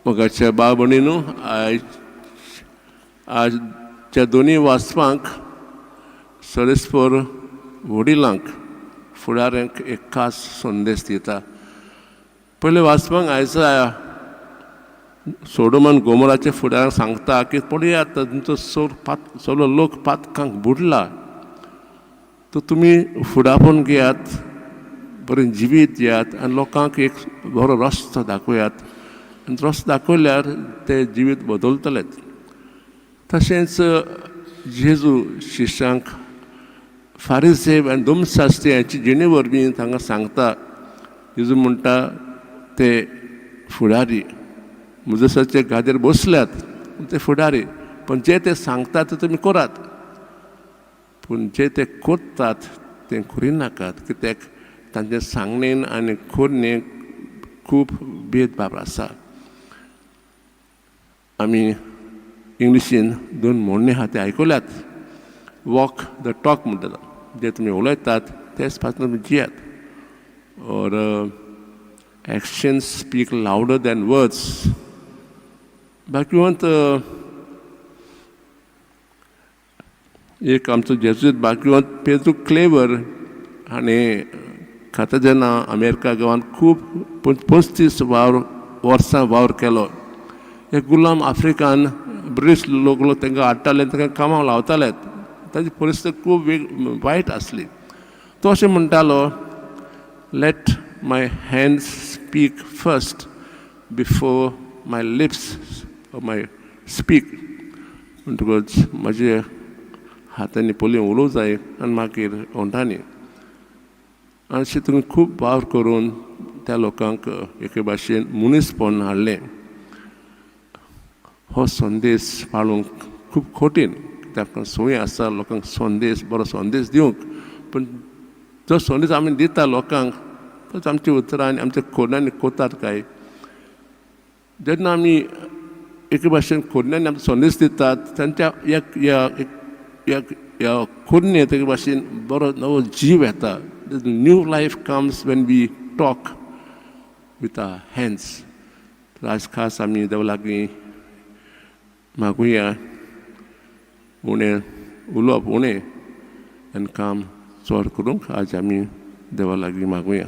मोगाच्या भाव भयणींनो, आयज आजच्या दोनी वाचपांक सरेस्पर वडिलांक, फुडाऱ्यांक एक खास संदेश दिता. पयले वाचपांक आयज सोडोम आनी गोमोराच्या फुडाऱ्यांक सांगता की पळयात, तुमचो सोर पात सगलो लोक पातकांक बुडला, तर तुमी फुडारपण घेयात, बरें जिवीत दियात आनी लोकांक एक बरो रस्तो दाखयात आनी रस्तो दाखयल्यार ते जिवीत बदलतलेच. तशेंच जेजू शिश्यांक फारीसेव आनी धर्मशास्त्री हांची जिणे वरवीं तांकां सांगता. जेजू म्हणटा, ते फुडारी मुजसाचे गादयेर बसल्यात, ते फुडारी, पण जे ते सांगतात ते तुमी करात, पूण जे ते करतात तें करिनाकात, कित्याक तांचे सांगणेन आनी करणेक खूब भेदभाव आसा. आमी इंग्लिशीन दोन म्हणणे आहा ते आयकल्यात. वॉक the talk म्हणटात, जे तुमी उलयतात तेच पासून तुमी जियात, or actions speak louder than words. बाकी एक आमचो जेजुईत बाकीवंत पेद्रू क्लेवर हाणें खाता जेन्ना अमेरिका गांवांत खूब 35 वावर वर्सां वावर केलो. एक गुलाम आफ्रिकान ब्रिटीश लोक तांकां हाडटाले, तांकां कामाक लावताले. ताची परिस्थिती खूब वेग वायट आसली. तो अशें म्हणटालो, "Let my hands speak first before my lips my speak." म्हणटकच म्हजे हातांनी पयलीं उलोवंक जाय आनी मागीर ओंठांनी. आनी अशें तुमी खूब वावर करून त्या लोकांक एके भाशेन मनीसपण हाडलें. हो संदेश पाळूंक खूब कठीण, कित्याक संवय आसा लोकांक संदेश, बरो संदेश दिवंक, पूण जो संदेश आमी दिता लोकांक तोच आमच्या उतरांनी, आमच्या करण्यांनी कोतात काय? जेन्ना आमी एके भाशेन करण्यांनी आमचो संदेश दितात, तांच्या एक ह्या एक ह्या करणेंत एके भाशेन बरो नवो जीव येता. New life comes when we talk with our hands. तर आज खास आमी देवा लागीं मागुया, उणें उलोवप उणें आनी काम चड करूंक आज आमी देवा लागीं मागुया.